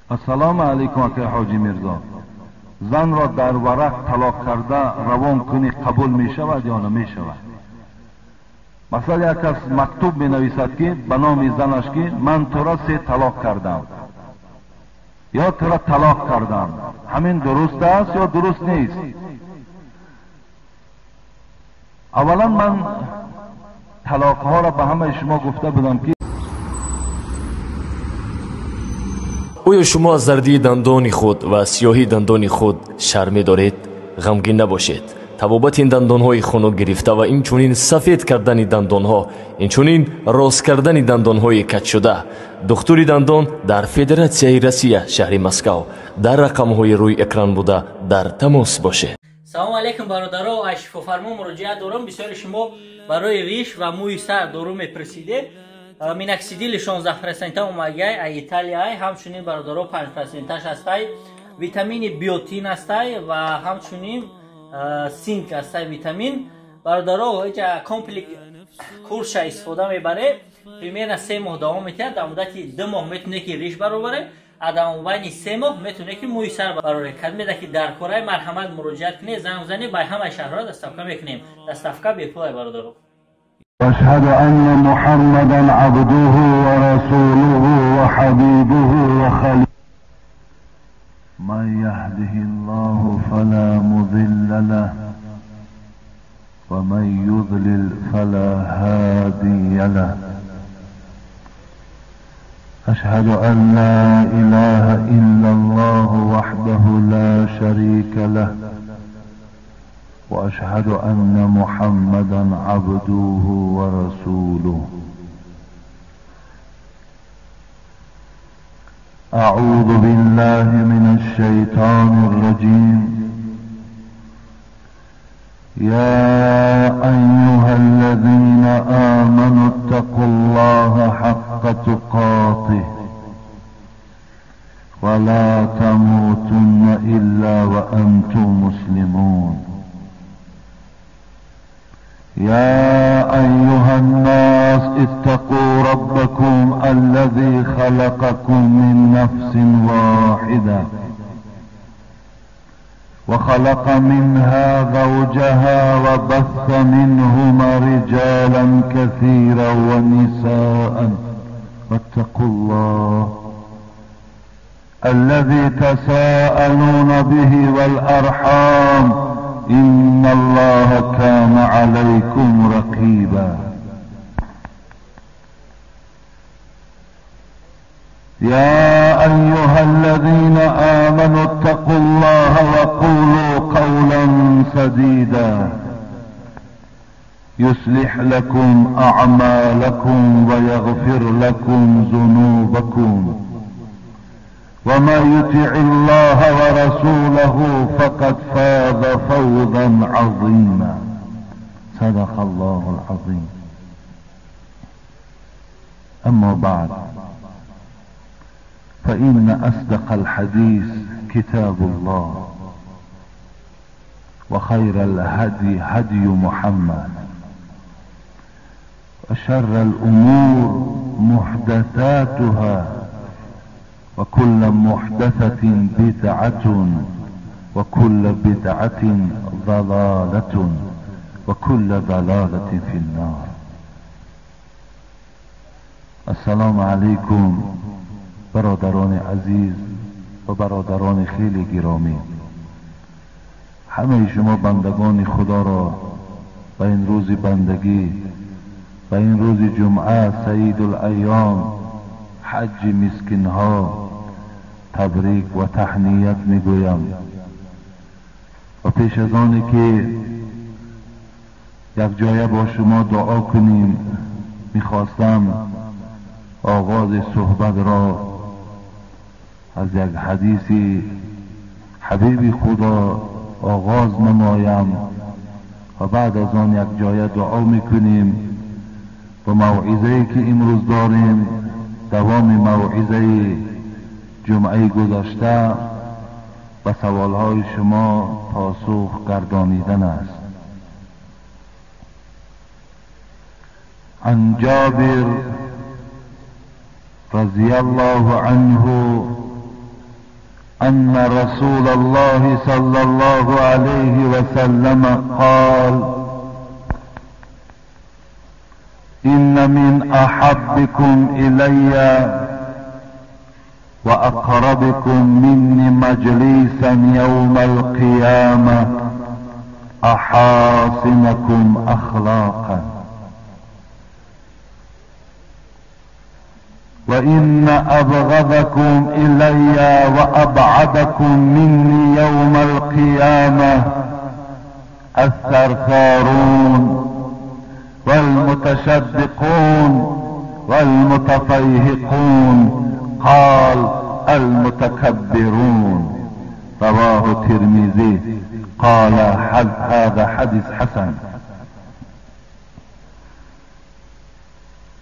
Ассалому алайкум, акай Ҳоҷӣ Мирзо. Занро дар варақ талоқ карда равон кунӣ қабул мешавад ё намешавад? Масалан, як кас мактуб менависад, ки ба номи занаш, ки ман туро се талоқ кардам ё туро талоқ кардам. Ҳамин дуруст аст ё дуруст нест? Аввалан, ман талоқҳоро ба ҳамаи шумо гуфта будам, ки Оё шумо аз зардии дандони худ ва сиёҳии дандони худ шарме доред? Ғамгин набошед. Табобати ин дандонҳои хунук гирифта ва инчунин сафед кардани дандонҳо, инчунин рост кардани дандонҳои каҷшуда, духтури дандон дар Федератсияи Россия, шаҳри Москав. Дар рақамҳои рӯи экран буда дар тамос бошед. Салому алейкум, бародаро. Аз шифофармо муроҷиат дорам. Бисёри шумо барои риш ва мӯи сар дору мепурсидед. Миноксидили 16% омагай ай Италияй. Ҳамчунин, бародаро, 5%аш ҳастай, витамини биотин ҳастай ва ҳамчунин синк ҳастай витамин. Бародаро, иҷа комплекс курша истифода мебаред, примерно 3 моҳ давом метиҳад. Дар муддати 2 моҳ метавонед, ки риш баробаре, а дар мобайни 3 моҳ метавонед, ки мӯи сар бароре. Кадмеда ки дар кораи, марҳамат, муроҷиат кунед, занг занед. Ба ҳамаи шаҳрҳо доставка мекунем, доставка бепулай, бародаро. واشهد ان محمدا عبده ورسوله وحبيبه وخليله. من يهده الله فلا مضل له ومن يضلل فلا هادي له. اشهد ان لا اله الا الله وحده لا شريك له واشهد ان محمدا عبده ورسوله. اعوذ بالله من الشيطان الرجيم. يا ايها الذين امنوا اتقوا الله حق تقاته ولا تموتن الا وانتم مسلمون. يا ايها الناس اتقوا ربكم الذي خلقكم من نفس واحده وخلق منها زوجها وبث منهما رجالا كثيرا ونساء، واتقوا الله الذي تساءلون به والارحام، ان الله كان عليكم رقيبا. يا ايها الذين امنوا اتقوا الله وقولوا قولا سديدا يصلح لكم اعمالكم ويغفر لكم ذنوبكم، ومن يطع الله ورسوله فقد فاز فوزا عظيما. صدق الله العظيم. اما بعد، فان اصدق الحديث كتاب الله، وخير الهدي هدي محمد، وشر الامور محدثاتها، وكل محدثة بدعة، وكل بدعة ضلالة، وكل ضلالة في النار. السلام علیکم، برادران عزیز و برادران خیلی گرامی. همه شما بندگان خدا را به این روز بندگی، به این روز جمعه، سید الایام، حج مسکین ها، تبریک و تهنیت میگویم. و پیش از آنی که یک جایه با شما دعا کنیم، میخواستم آغاز صحبت را از یک حدیث حبیب خدا آغاز نمایم و بعد از آن یک جایه دعا میکنیم و موعظه که امروز داریم دوام موعظه جمعه گذشته و سوالهای شما پاسخ گردانیدن است. عن جابر رضي الله عنه أن رسول الله صلى الله عليه وسلم قال: إن من أحبكم إلي وأقربكم مني مجلسا يوم القيامة أحاسنكم أخلاقا، وإن أبغضكم إلي وأبعدكم مني يوم القيامة الثرثارون والمتشدقون والمتفيهقون، قال: المتكبرون. رواه الترمذي. قال: هذا حديث حسن.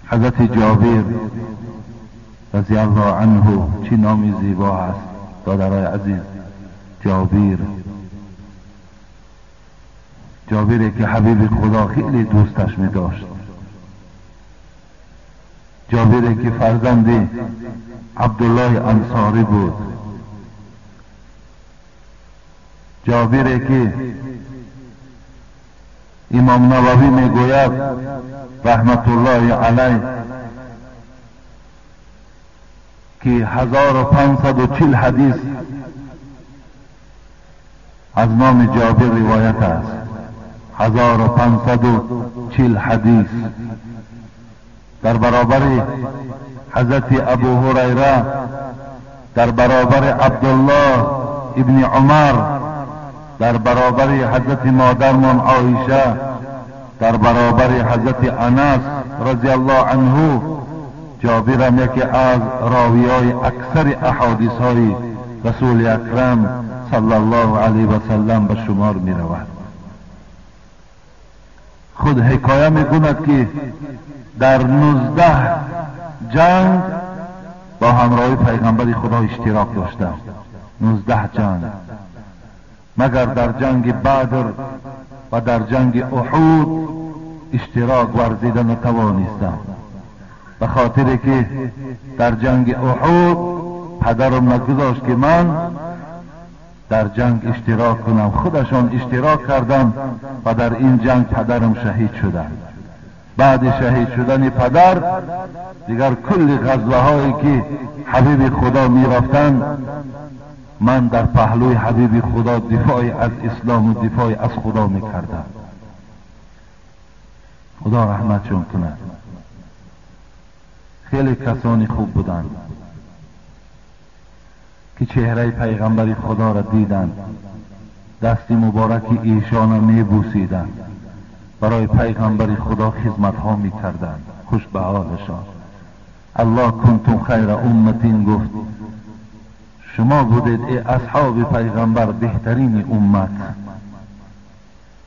حضرت جابر رضی الله عنه، چه نامی زیبا است دادرای عزیز، جابر. جابری که حبیب خدا خیلی دوستش می داشت، جابری که فرزند عبدالله انصاری بود، جابری که امام نووی می گوید رحمت الله علیه که 1540 حدیث از نام جابر روایت است. 1540 حدیث در برابر حضرت ابو هریره، در برابر عبدالله ابن عمر، در برابر حضرت مادرمان عایشه، در برابر حضرت انس رضی الله عنه، جابر هم یکی از راویای اکثر احادیث های رسول اکرم صلی الله علیه و سلم به شمار می رود. خود حکایه می کند که در 19 جنگ با همراهی پیغمبر خدا اشتراک داشته، 19 جنگ، مگر در جنگ بدر و در جنگ احد اشتراک ورزیده نتوانستم، به خاطر که در جنگ احد پدرم نگذاشت که من در جنگ اشتراک کنم، خودشان اشتراک کردم و در این جنگ پدرم شهید شدند. بعد شهید شدن پدر دیگر کل غزوه هایی که حبیب خدا می رفتند، من در پهلوی حبیب خدا دفاع از اسلام و دفاع از خدا می کردم. خدا رحمتشون کند. خیلی کسانی خوب بودند که چهره پیغمبر خدا را دیدند، دست مبارک ایشان را می بوسیدند، برای پیغمبر خدا خدمت ها می کردند. خوش به حالشان. الله کنتم خیر امتین گفت، شما بودید ای اصحاب پیغمبر بهترین امت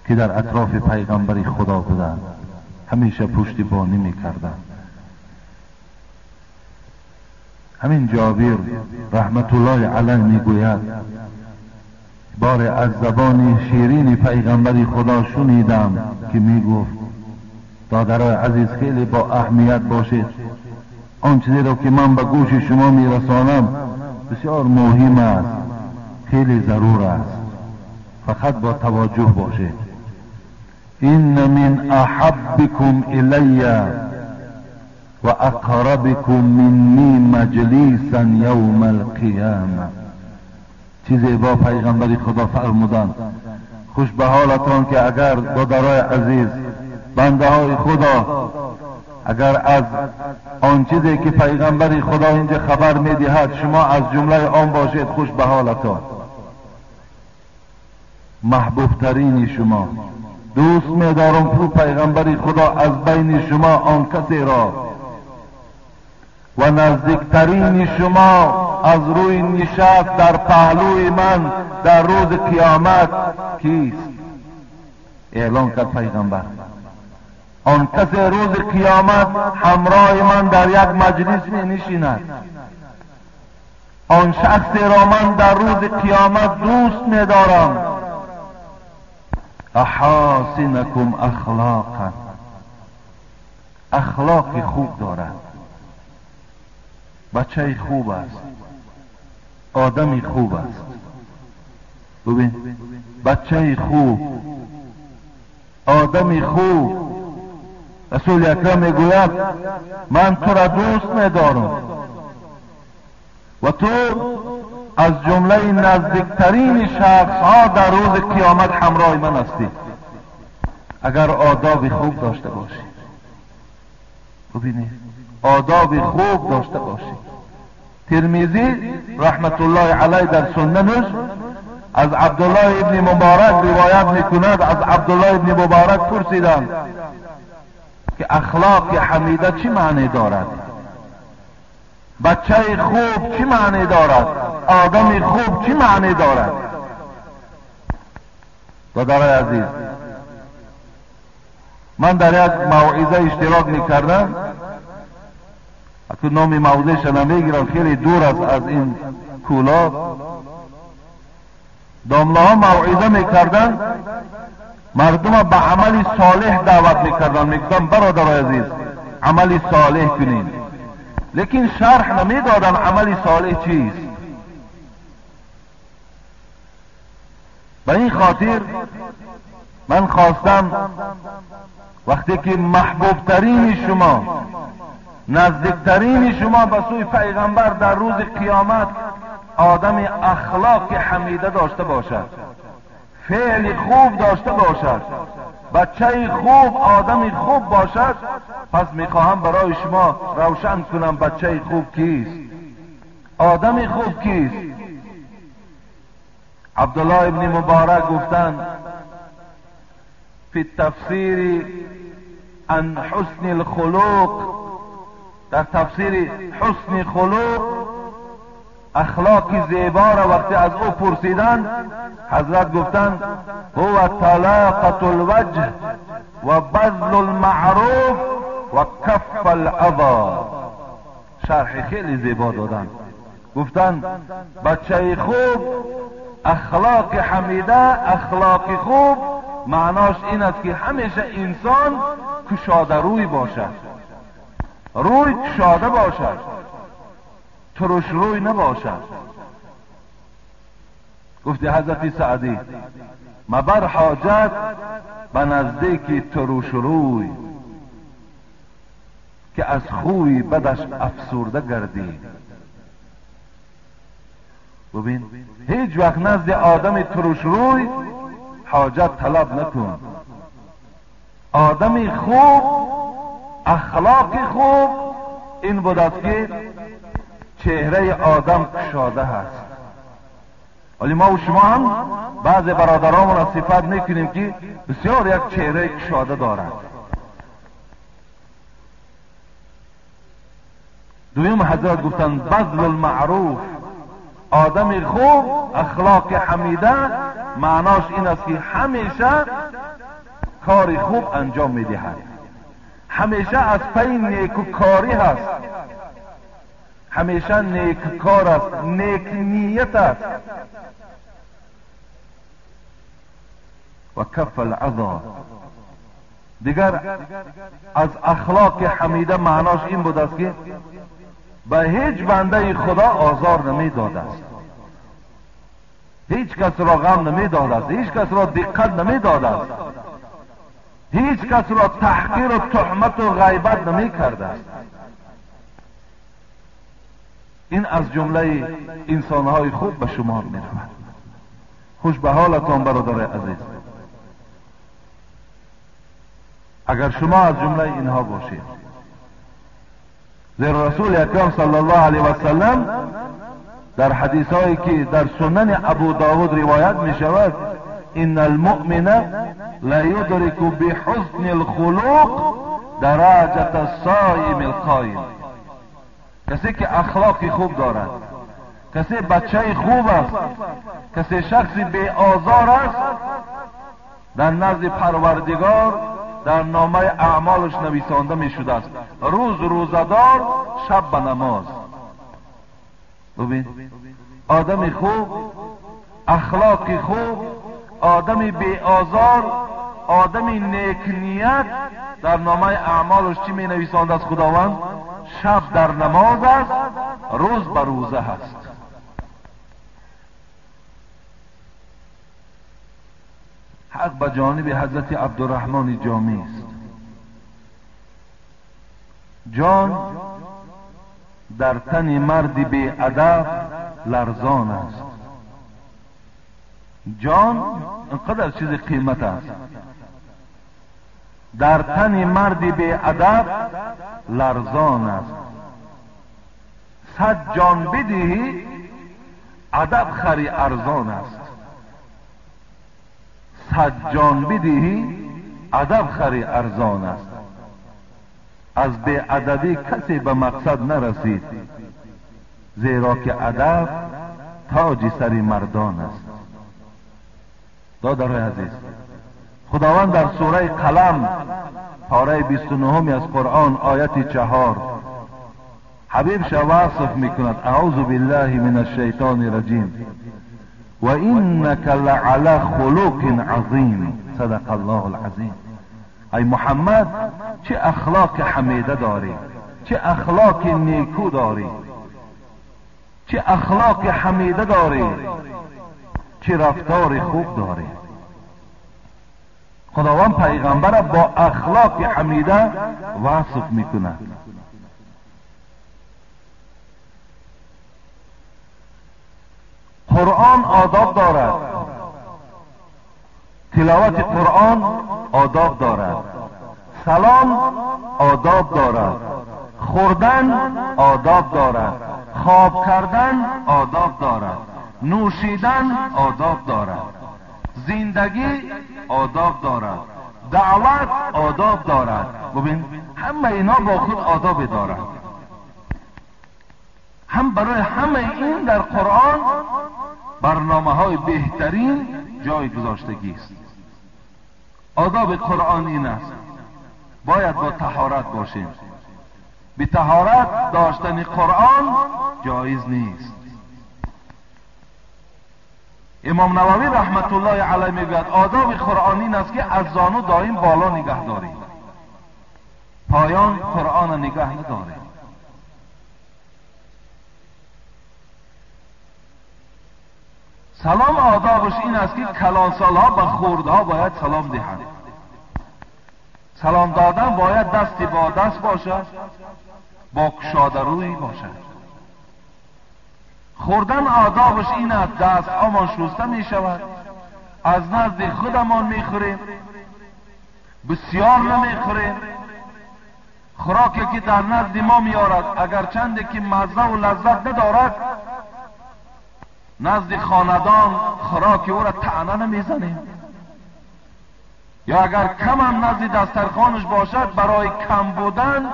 که در اطراف پیغمبر خدا بودند، همیشه پشتیبانی می کردند. همین جابر رحمت الله علیه میگوید بار از زبان شیرین پیغمبر خدا شنیدم که میگفت دادرای عزیز خیلی با اهمیت باشید، آن چیزی را که من به گوش شما میرسانم بسیار مهم است، خیلی ضرور است، فقط با توجه باشید. ان من احبکم الی و اقربکم منی مجلیسا یوم القیامه. چیزی با پیغمبر خدا فرمودند. خوش به حالتان که اگر دادرای عزیز، بنده های خدا، اگر از آن چیزی که پیغمبر خدا اینجا خبر میدهد شما از جمله آن باشید، خوش به حالتان. محبوب ترین شما دوست میدارم پو پیغمبر خدا از بین شما آن کسی را و نزدیکترین شما از روی نشست در پهلوی من در روز قیامت کیست؟ اعلان کرد پیغمبر آن کسی روز قیامت همراه من در یک مجلس می نشیند، آن شخص را من در روز قیامت دوست می دارم. احاسنکم اخلاقا، اخلاق خوب دارد، بچه خوب است، آدمی خوب است. ببین، بچه خوب، آدمی خوب. رسول اکرم میگوید من تو را دوست میدارم و تو از جمله نزدیکترین شخص ها در روز قیامت همراه من هستی اگر آداب خوب داشته باشی. ببینید، آداب خوب داشته باشی. ترمذی رحمت الله علیه در سننش از عبدالله ابن مبارک روایت میکند. از عبدالله ابن مبارک پرسیدند که اخلاق حمیده چی معنی دارد؟ بچه خوب چی معنی دارد؟ آدم خوب چی معنی دارد؟ برادرای عزیز، من در یک موعظه اشتراک میکردم، تو نام موضعش نمیگیرم، خیلی دور است از این کولاب. داملاها موعظه میکردن، مردم به عمل صالح دعوت میکردن، میگفتن برادرای عزیز عمل صالح کنین، لیکن شرح نمیدادن عمل صالح چیست. به این خاطر من خواستم وقتی که محبوب ترین شما، نزدیکترین شما به سوی پیغمبر در روز قیامت آدم اخلاق حمیده داشته باشد، فعل خوب داشته باشد، بچه خوب، آدم خوب باشد، پس میخواهم برای شما روشن کنم بچه خوب کیست، آدم خوب کیست. عبدالله ابن مبارک گفتند فی التفسیر عن حسن الخلق، در تفسیر حسن خلق اخلاق زیبا را وقتی از او پرسیدند، حضرت گفتند هو طلاقة الوجه و بذل المعروف و کف الاذی. شرح خیلی زیبا دادند. گفتند بچه خوب، اخلاق حمیده، اخلاق خوب معناش این است که همیشه انسان کشاده روی باشد، روی کشاده باشد، ترش روی نباشد. گفتی حضرت سعدی مبر حاجت به نزدیک ترش روی، که از خوی بدش افسرده گردی. ببین، هیچ وقت نزد آدم ترش روی حاجت طلب نکن. آدم خوب، اخلاق خوب این بود است که چهره آدم کشاده هست. ولی ما و شما هم بعض برادران را صفت میکنیم که بسیار یک چهره کشاده دارد. دویم حضرت گفتند بذل المعروف، آدم خوب، اخلاق حمیده معناش این است که همیشه کار خوب انجام میدهد، همیشه از پی نیکوکاری هست، همیشه نیکوکار است، نیک نیت است. و کف الاذی، دیگر از اخلاق حمیده معناش این بود است که به هیچ بنده خدا آزار نمیداد است، هیچ کس را غم نمیداد است، هیچ کس را دقت نمیداد است، هیچ کس را تحقیر و تهمت و غیبت نمیکرده است. این از جمله انسانهای خوب به شمار میرود. خوش به حالتان برادر عزیز، اگر شما از جمله اینها باشید. زیرا رسول اکرم صلی الله علیه و سلم در حدیث هایی که در سنن ابو داود روایت می شود، ان المؤمن لا یدرک بحسن الخلق درجة الصائم القائم. کسی که اخلاق خوب دارد، کسی بچه خوب است، کسی شخصی بی آزار است، در نزد پروردگار در نامه اعمالش نویسانده می شده است، روز روزدار، شب به نماز. ببین، آدم خوب، اخلاق خوب، آدم بی آزار، آدم نیک نیت، در نامه اعمالش چی می نویسانده است خداوند؟ شب در نماز است، روز به روزه است. حق به جانب حضرت عبدالرحمن جامی است. جان در تن مرد بی ادب لرزان است. جان اینقدر چیز قیمت است. در تن مرد بی ادب لرزان است. 100 جان بدهی ادب خری ارزان است. 100 جان بدهی ادب خری ارزان است. از بی ادبی کسی به مقصد نرسید، زیرا که ادب تاج سر مردان است. دادرای عزیز، خداوند در سوره قلم پاره 29 از قرآن آیت 4 حبیب شا وصف میکند. اعوذ بالله من الشیطان الرجیم و انک لعلی خلق عظیم. صدق الله العظیم. ای محمد، چه اخلاق حمیده داری، چه اخلاق نیکو داری، چه اخلاق حمیده داری، چه رفتار خوب داری. خداوند پیغمبر با اخلاق حمیده وصف میکند. قرآن آداب دارد، تلاوت قرآن آداب دارد، سلام آداب دارد، خوردن آداب دارد، خواب کردن آداب دارد، نوشیدن آداب دارد، زندگی آداب دارد، دعوت آداب دارد. ببین همه اینا با خود آداب دارد. هم برای همه این در قرآن برنامه های بهترین جای گذاشتگی است. آداب قرآن این است، باید با طهارت باشیم. بی طهارت داشتن قرآن جایز نیست. امام نووی رحمت الله علیه میگوید آداب قرآن این است که از زانو دائم بالا نگه داریم، پایان قرآن نگه نداریم. سلام آدابش این است که کلانسالها به خردها باید سلام دهند. سلام دادن باید دست با دست باشد، با کشاده روی باشد. خوردن آدابش این است دست هامان شسته می شود، از نزد خودمان می خوریم، بسیار نمی خوریم. خوراکی که در نزد ما میارد اگر چند که مزه و لذت ندارد، نزد خاندان خوراک او را طعنه نمیزنیم. یا اگر کم هم نزد دسترخوانش باشد، برای کم بودن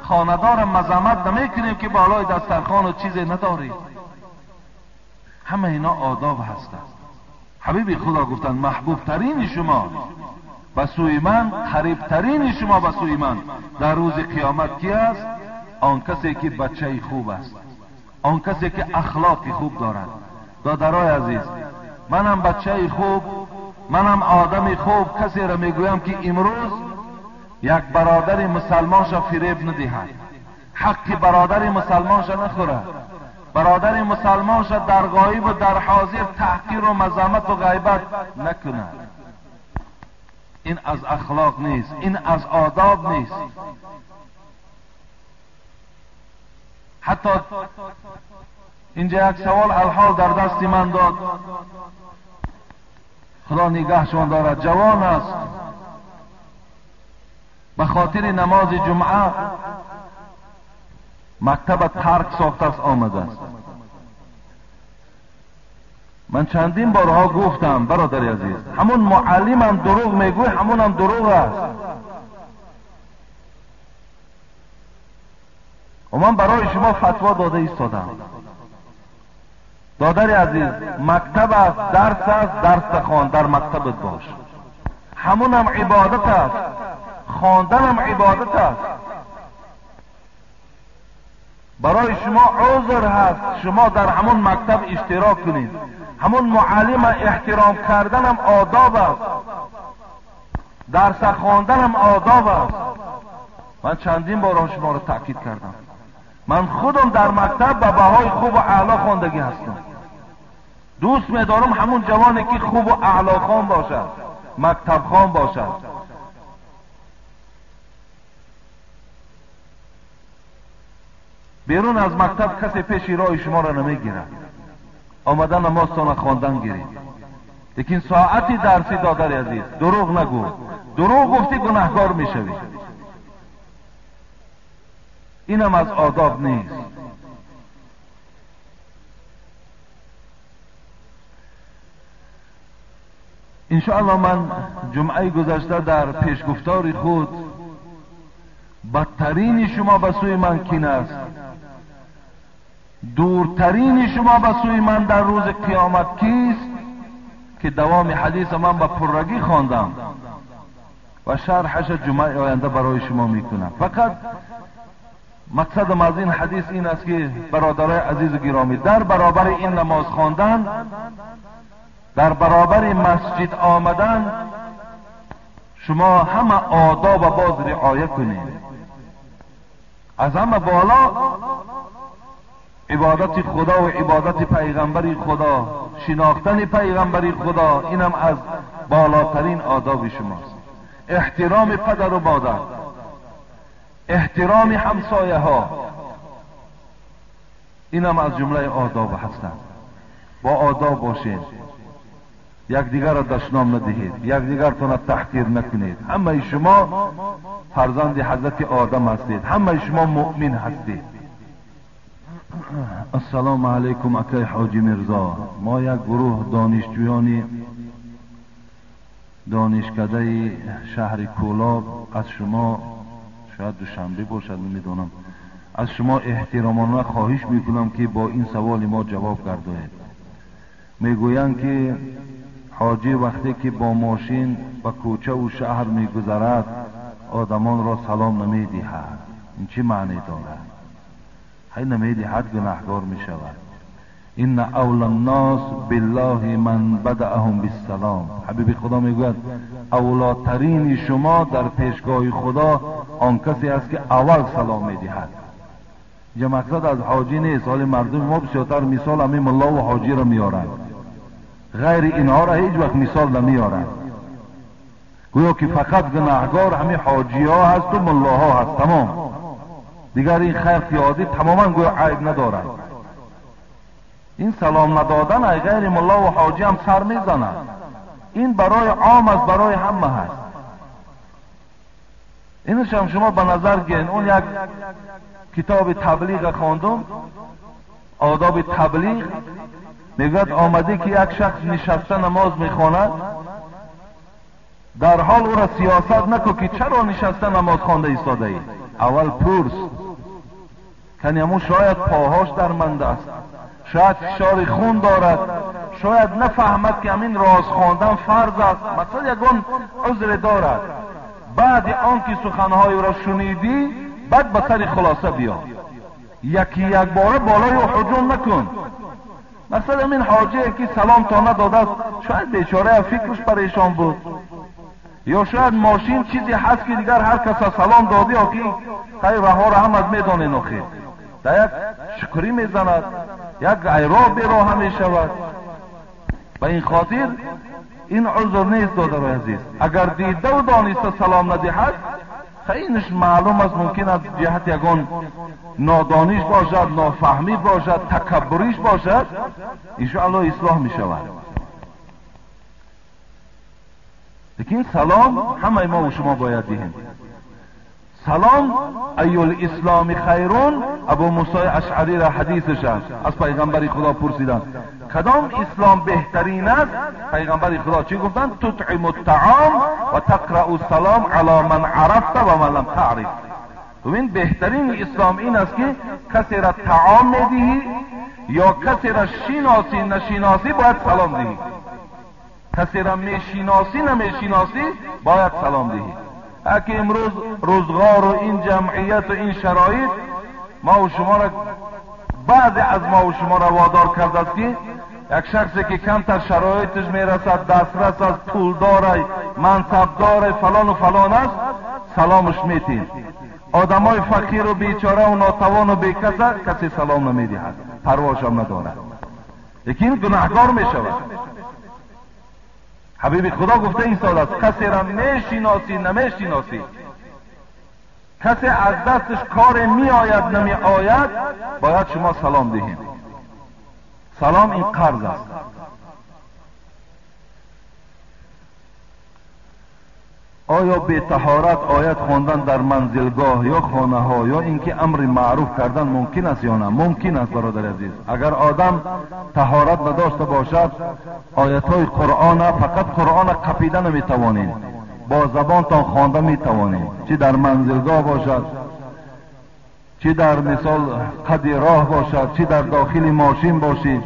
خاندار مذمت نمیکنیم که بالای دسترخوان چیزی نداری. همه اینا آداب هستند. حبیب خدا گفتند محبوب ترین شما به سوی من، قریب ترین شما به سوی من در روز قیامت کی است؟ آن کسی که بچه خوب است، آن کسی که اخلاق خوب دارد. دادرای عزیز، منم بچه خوب، منم آدم خوب، کسی را میگویم که امروز یک برادر مسلمانش فریب ندهد، حق برادر مسلمانش نخورد، برادر مسلمانش در غایب و در حاضر تحقیر و مذمت و غیبت نکند. این از اخلاق نیست، این از آداب نیست. حتی اینجا یک سوال الحال در دست من داد، خدا نگهشان دارد، جوان است، به خاطر نماز جمعه مکتب ترک ساخته است آمده است. من چندین بارها گفتم برادر عزیز، همون معلمم دروغ میگوی، همون هم دروغ است. و من برای شما فتوا داده ایستادم. دادر عزیز، مکتب است، درس است، درس خوان، در مکتبت باش. همون هم عبادت است، خواندن هم عبادت است. برای شما عذر هست، شما در همون مکتب اشتراک کنید. همون معلم احترام کردن هم آداب است، درس خواندن هم آداب است. من چندین بار شما را تاکید کردم. من خودم در مکتب به بهای خوب و اعلی خواندگی هستم. دوست می‌دارم همون جوانی که خوب و اعلی خوان باشد. مکتبخوان باشد. بیرون از مکتب کسی پیش راه شما را نمیگیرد. آمدن نمازتان خواندن گیرید. لیکن ساعتی درسی دادر عزیز، دروغ نگو. دروغ گفتی گناهکار میشوی. اینم از آداب نیست. انشاءالله من جمعه گذشته در پیشگفتار خود بدترین شما به سوی من کین است، دورترین شما به سوی من در روز قیامت کیست، که دوام حدیث من به پرگی خواندم و شرحش جمعه آینده برای شما میکنم. فقط مقصدم از این حدیث این است که برادرای عزیز و گرامی، در برابر این نماز خواندن، در برابر مسجد آمدن، شما همه آداب باز رعایت کنید. از همه بالا عبادت خدا و عبادت پیغمبر خدا، شناختن پیغمبر خدا، اینم از بالاترین آداب شماست. احترام پدر و مادر، احترام همسایه ها، اینم از جمله آداب هستند. با آداب باشید، یکدیگر را دشنام ندهید، یکدیگرتان را تحقیر نکنید. همه شما فرزند حضرت آدم هستید، همه شما مؤمن هستید. السلام علیکم اکای حاجی میرزا. ما یک گروه دانشجویان دانشکده شهر کولاب از شما، شاید دوشنبه باشد نمیدونم، از شما احترامانه خواهش میکنم که با این سوال ما جواب گردانید. میگویند که حاجی وقتی که با ماشین به کوچه و شهر میگذرد آدمان را سلام نمیدهد. این چه معنی دارد؟ هی نمیدهد گناهکار میشود. ان اولی الناس بالله من بدأهم بالسلام. حبیب خدا میگوید اولاترین شما در پیشگاه خدا آن کسی است که اول سلام میدهد. اینجا مقصد از حاجی نیست. حال مردم ما بسیارتر مثال همین ملا و حاجی را میارند، غیر اینها را هیچ وقت مثال نمیارند. گویا که فقط گناهگار همین حاجی ها هست و ملاها هست، تمام. دیگر این خلق عادی تماما گویا عیب ندارند. این سلام ندادن ای غیر ملا و حاجی هم سر میزند. این برای عام است، برای همه هست. اینش هم شما به نظر گیرین. اون یک کتاب تبلیغ خواندم، آداب تبلیغ، میگوید آمده که یک شخص نشسته نماز میخواند، در حال او را سیاست نکن که چرا نشسته نماز خوانده ایستاده ای. اول پرس کنی، شاید پاهاش درمنده است، شاید فشار خون دارد، شاید نفهمد که همین راز خواندن فرض است، مثلا یگان عذر دارد. بعد آنکه سخنهای او را شنیدی بعد به سر خلاصه بیا، یکی یک باره بالای او هجوم نکن. مثلا این حاجی که سلام تا نداده است، شاید بیچاره فکرش پریشان بود، یا شاید ماشین چیزی هست که دیگر هر کس سلام دادی آخی خیلی رها را هم از میدانین، آخی در یک شکری میزند، یک عیراب راه میشود. به این خاطر این عذر نیست دادر عزیز. اگر دیده و دانسته سلام ندهد خیلی معلوم است، ممکن از جهت یگان نادانیش باشد، نافهمی باشد، تکبریش باشد، انشاءالله اصلاح می شود. لیکن سلام همه ما و شما باید دهیم. سلام ای الاسلام خیرون، ابو موسی اشعری را حدیثش است، از پیغمبر خدا پرسیدند کدام اسلام بهترین است؟ پیغمبر خدا چی گفتند؟ تطعم الطعام و تقرأ السلام علی من عرفت و من لم تعرف. ببین بهترین اسلام این است که کسی را طعام میدهی یا کسی را شناسی نشناسی باید سلام دهی، کسی را میشناسی نمیشناسی باید سلام دهی. اگه امروز روزگار و این جمعیت و این شرایط ما و شما را، بعضی از ما و شما را وادار کرده است که یک شخصی که کمتر شرایطش میرسد، دسترس است، پول داره، منصب داره، فلان و فلان است، سلامش میتیم. آدمای فقیر و بیچاره و ناتوان و بیکس کسی سلام نمیدهد، پرواش هم ندارد، لیکن گناهگار میشود. Ҳабиби Худо гуфта истодааст, касеро мешиносӣ намешиносӣ, касе аз дасташ коре меояд намеояд, бояд шумо салом диҳем. Салом ин қарз аст. Оё бетаҳорат оят хондан дар манзилгоҳ ё хонаҳо ё инки амри маъруф кардан мумкин аст ё на? Мумкин аст, бародари азиз. Агар одам таҳорат надошта бошад, оятҳои Қуръона, фақат Қуръона қапида наметавонед, бо забонтон хонда метавонед, чӣ дар манзилгоҳ бошад, чӣ дар мисол қади роҳ бошад, чӣ дар дохили мошин бошед,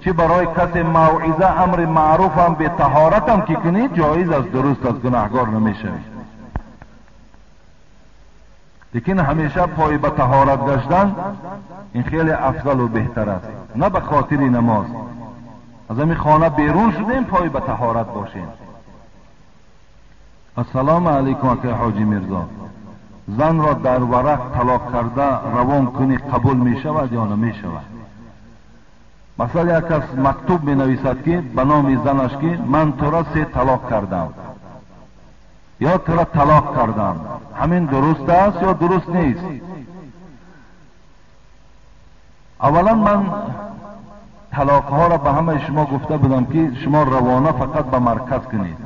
чӣ барои касе мавъиза амри маъруфам бетаҳоратам ки кунӣ, ҷоиз аст, дуруст аст, гунаҳгор намешавӣ. Лекин ҳамеша пой ба таҳорат гаштан ин хеле афзалу беҳтар аст, на ба хотири намоз. Аз ҳамин хона берун шудем, пой ба таҳорат бошем. Ассалому алайкум, акай Ҳоҷи Мирзо. Занро дар варақ талоқ карда равон кунӣ қабул мешавад ё намешавад? Масалан, як кас мактуб менависад, ки ба номи занаш, ки ман туро 3 талоқ кардам ё туро талоқ кардам, ҳамин дуруст аст ё дуруст нест? Аввалан ман талоқҳоро ба ҳамаи шумо гуфта будам, ки шумо равона фақат ба марказ кунед.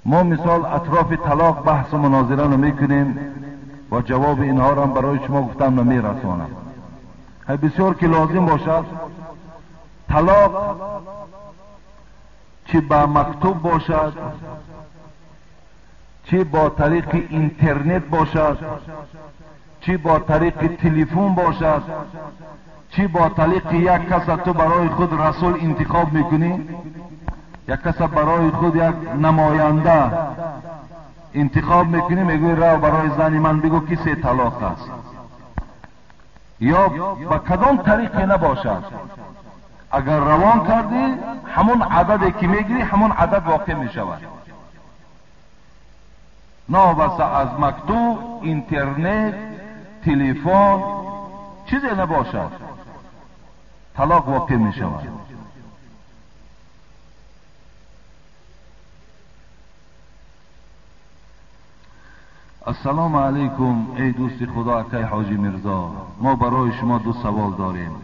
Мо мисол атрофи талоқ баҳсу мунозира намекунем ва ҷавоби инҳоро ҳам барои шумо гуфтам намерасонам. Бисёр ки лозим бошад, талоқ чӣ ба мактуб бошад, чӣ бо тариқи интернет бошад, чӣ бо тариқи телефон бошад, чӣ бо тариқи як каса ту барои худ расул интихоб мекунӣ, як каса барои худ як намоянда интихоб мекунӣ, мегӯӣ рав барои зани ман бигӯ ки 3 талоқ аст, ё ба кадом тариқе набошад, агар равон кардӣ, ҳамон ададе ки мегирӣ, ҳамон адад воқеъ мешавад. Новобаста аз мактуб, интернет, телефон, чизе набошад, талоқ воқеъ мешавад. Ассалому алайкум, эй дӯсти Худо, акай Ҳоҷи Мирзо. Мо барои шумо 2 савол дорем.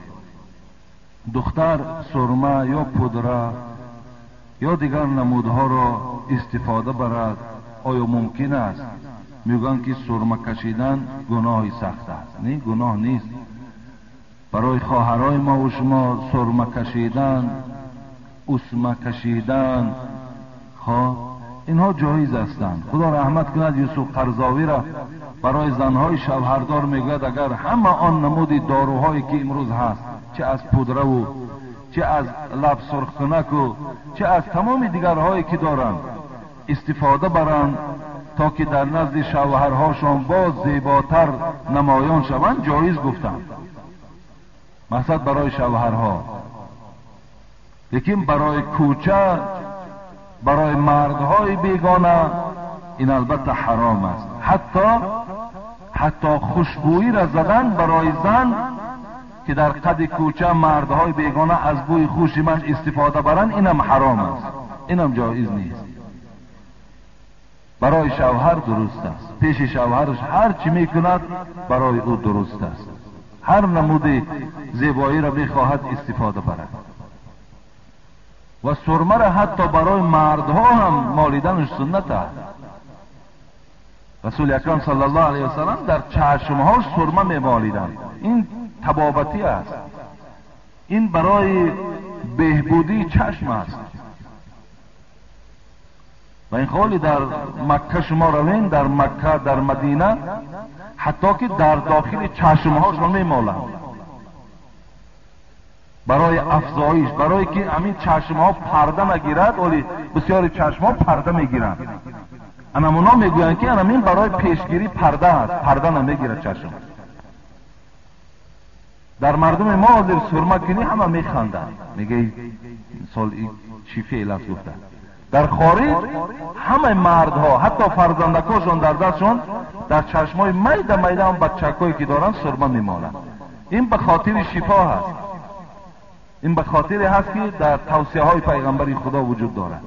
Духтар сурма ё пудра ё дигар намудҳоро истифода барад, оё мумкин аст? Мегӯянд, ки сурма кашидан гуноҳи сахт аст. Не, гуноҳ нест. Барои хоҳарои мо ва шумо сурма кашидан, усма кашидан, хоб инҳо ҷоиз ҳастанд. Худо раҳмат кунад Юсуф Қарзовиро, барои занҳои шавҳардор мегӯяд, агар ҳама он намуди доруҳое ки имрӯз ҳаст, чӣ аз пудраву чӣ аз лаб сурхкунаку чӣ аз тамоми дигарҳое ки доранд, истифода баранд, то ки дар назди шавҳарҳошон боз зеботар намоён шаванд, ҷоиз гуфтанд. Мақсад барои шавҳарҳо. Лекин барои кӯча, барои мардҳои бегона ин албатта ҳаром аст. Ҳатто хушбӯиро задан барои зан, ки дар қади кӯча мардҳои бегона аз бӯи хуши ман истифода баранд, инам ҳаром аст, инам ҷоиз нест. Барои шавҳар дуруст аст, пеши шавҳараш ҳар чӣ мекунад барои ӯ дуруст аст, ҳар намуди зебоиро мехоҳад истифода барад. Ва сурмаро ҳатто барои мардҳо ҳам молиданаш суннат аст. Расули акрам саллаллоҳу алайҳи васаллам дар чашмҳош сурма мемолиданд. Ин табобатӣ аст, ин барои беҳбудии чашм аст. Ва ин ҳоли дар Макка шумо равем, дар Макка, дар Мадина, ҳатто ки дар дохили чашмҳошон мемоланд барои афзоиш, барое ки ҳамин чашмҳо парда нагирад. Оли бисёри чашмҳо парда мегиранд. Анамуно мегӯянд, ки анамин барои пешгирӣ парда аст, парда намегирад чашм. Дар мардуми мо ҳозир сурма кунӣ ҳама механданд, мегӯяд мисол чӣ феъл аст гуфта. Дар хориҷ ҳамаи мардҳо, ҳатто фарзандакошон дар дастшон дар чашмҳои майда майда ҳам бачакҳое ки доранд сурма мемоланд. Ин ба хотири шифо ҳаст. این به خاطر هست که در توصیه های پیغمبری خدا وجود دارد.